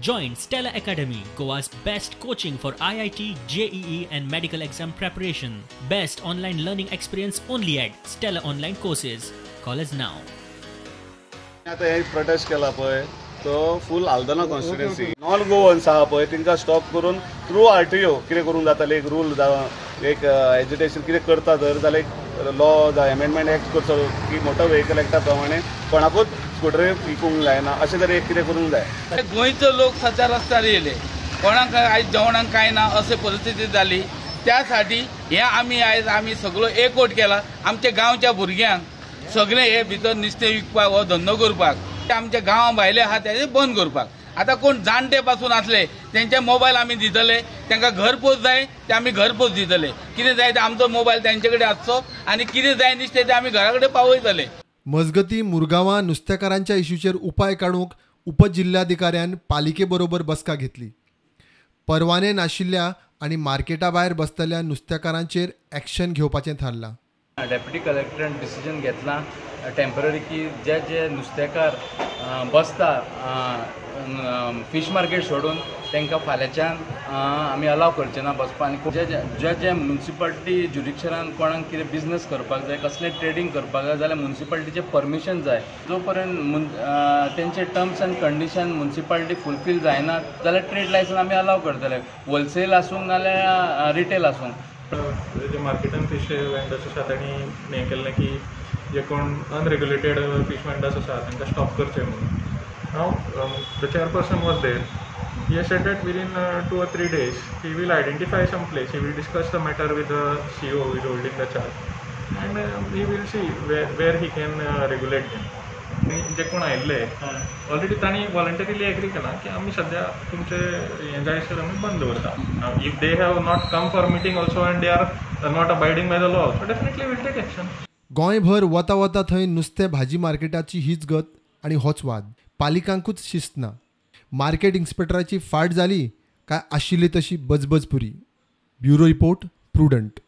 Join Stella Academy, Goa's best coaching for IIT, JEE and medical exam preparation. Best online learning experience only at Stella Online Courses. Call us now. आतां हे protest केला पळय तो फूल Aldona constituency non Goans आहा पळय तांकां stop करून through RTO कितें करूंक जातालें, एक रूल जावं एक एजिटेशन कितें करता जर जाल्यार एक लॉ जावं एमेंडमेंट एक्ट करचो की मोटर व्हेकल एक्टा प्रमाणे कोणाकूच स्कुटरी विकूंक जायना, अशें तरी एक कितें करूंक जाय. गोंयचो लोक सध्या रस्त्यार येयले, कोणाक आयज जेवणाक कांय ना अशें परिस्थिती जाली. त्यासाठी हे आमी आयज आमी सगळो एकवट केला. आमच्या गांवच्या भुरग्यांक सगळे हे भितर नुस्तें विकपाक हो धंदो करपाक, आमच्या गांवा भायले आहा ते बंद करपाक. आतां कोण जाणटे पासून आसले तेंचे मोबायल आमी दितले, तांकां घर पोच जाय ते आमी घर पोच दितले. कितें जाय ते आमचो मोबायल तेंचे कडेन आसचो आनी कितें जाय नुस्तें तें आमी घरा कडेन पावयतले. मजगती मुरगांवां नुस्तेकारांच्या इश्यूचेर उपाय काडूंक उपजिल्ल्याधिकाऱ्यान पालिके बरोबर बसका घेतली. परवाने नाशिल्ल्या आनी मार्केटा भायर बसतल्या नुस्तेकारांचेर एक्शन घेवपाचें थारलां. डेप्युटी कलेक्टरान डिसिजन घेतलां टेम्पररी की जे जे नुस्तेकार बसता फीश मार्केट सोडून तांकां फाल्यांच्यान आमी अलाव करचे ना बसपाक. आनी जे जे जे म्युनिसिपालिटी ज्युरिक्शनान कोणाक कितें बिजनस करपाक जाय, कसलें ट्रेडींग करपाक जाय जाल्यार म्युनिसिपालिटीचें परमिशन जाय. जो पर्यंत तेंचे terms and condition municipality fulfil जायना जाल्यार ट्रेड लायसन्स आमी अलाव करतले, होलसेल आसूं नाल्यार रिटेल आसूं. जे मार्केटान फीश वेंडर्स आसा तांणी हें केल्लें की जे कोण अनरेग्युलेटेड फीश वेंडर्स आसा तांकां स्टॉप करचें म्हणून. Now the chairperson was there, he has said that within 2 or 3 days he will identify some place, he will discuss the matter with the CO who is holding the charge and he will see where he can regulate them. जे कोण आयिल्ले already तांणी voluntarily agree केलां की आमी सद्या तुमचे हें जायसर आमी बंद दवरता. If they have not come for meeting also and they are not abiding by the law also, definitely will take action. गोंयभर वता वता थंय नुस्तें भाजी मार्केटाची हीच गत आनी होच वाद. पालिकांकूच शिस्त ना. मार्केट इन्स्पेक्टराची फाट जाली काय आशिल्ली तशी बजबज पुरी. Bureau report, Prudent.